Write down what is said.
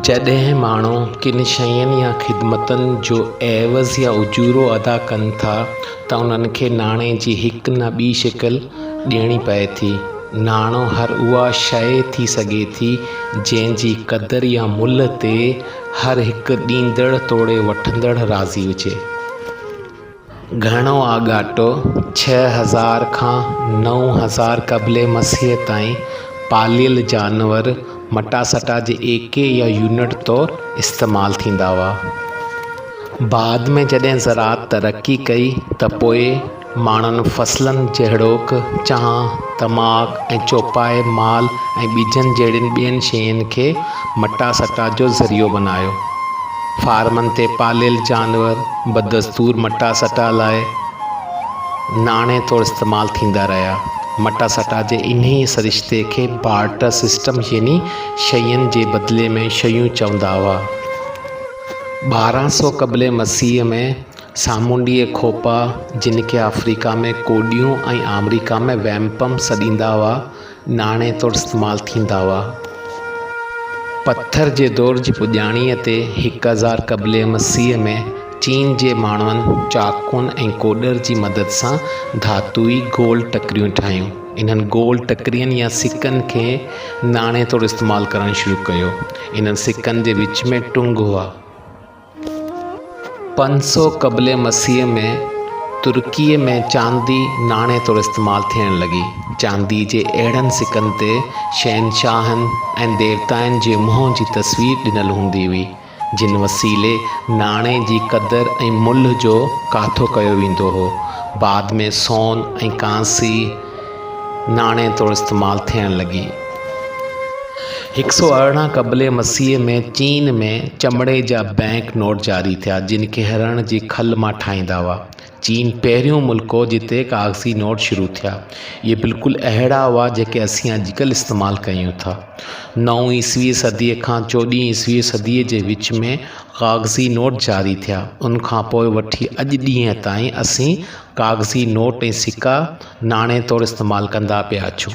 جڏهن ماڻهو ڪن شين يا خدمتن جو عيوض يا اجورو ادا ڪن ٿا ته انهن کي ناڻي جي هڪ نه ٻي شڪل ڏيڻي پئي ٿي. ناڻو هر اها شيء ٿي سگهي ٿي، جنهن جي قدر يا ملهه تي هر هڪ ڏيندڙ توڙي وٺندڙ راضي هجي. گهڻو آڳاٽو 6000 کان 9000 قبل مسيح تائين پاليل جانور مٽاسٽا جي ايڪي يا يونٽ طور استعمال ٿيندا هئا. بعد ۾ جڏهن زراعت ترقي ڪئي ته پوء ماڻهن فصلن جهڙوڪ چانهه، تماڪ ۽ چوپائي مال ۽ ٻجن جهڙين ٻين شين کي مٽاسٽا جو ذريعو بنايو. فارمن تي پاليل جانور بدستور مٽاسٽا لاء ناڻي طور استعمال ٿيندا رهيا. مٽاسٽا جي انهيء سرشتي کي بارٽر سسٽم يعني شين جي بدلي ۾ شيون چوندا هئا. 1200 قبل مسيح ۾ سامونڊيء کوپا، جن کي آفريڪا ۾ ڪوڏيون ۽ آمريڪا ۾ ويمپم سڏيندا هئا، ناڻي طور استعمال ٿيندا هئا. پٿر جي دور جي پڄاڻيء تي 1000 قبل مسيح ۾ چين جي ماڻهن چاقون ۽ ڪوڏر جي مدد سان ڌاتوئي گول ٽڪريون ٺاهيون. انهن گول ٽڪرين يا سڪن کي ناڻي طور استعمال ڪرڻ شروع ڪيو. انهن سڪن جي وچ ۾ ٽنگ هئا. 500 قبل مسيح ۾ ترڪيء ۾ چاندي ناڻي طور استعمال ٿيڻ لڳي. چاندي جي اهڙن سڪن تي شهنشاهن ۽ ديوتائن جي منهن جي تصوير ڏنل هوندي هئي، جن وسيلي ناڻي جي قدر ۽ ملهه جو ڪاٿو ڪيو ويندو هو. بعد ۾ سون ۽ ڪانسي ناڻي طور استعمال ٿيڻ لڳي. 118 قبل مسيح ۾ چين ۾ چمڙي جا بئنڪ نوٽ جاري ٿيا، جن کي هرڻ جي کل مان ٺاهيندا هئا. چين پهريون ملڪ هو جتي ڪاغذي نوٽ شروع ٿيا. اهي بلڪل اهڙا هئا جيڪي اسين اڄڪلهه استعمال ڪيون ٿا. نو عيسوي صديء کان چوڏهين عيسوي صديء جي وچ ۾ ڪاغذي نوٽ جاري ٿيا. ان کان پوء وٺي اڄ ڏينهن تائين اسين ڪاغذي نوٽ ۽ سڪا ناڻي طور استعمال ڪندا پيا اچون.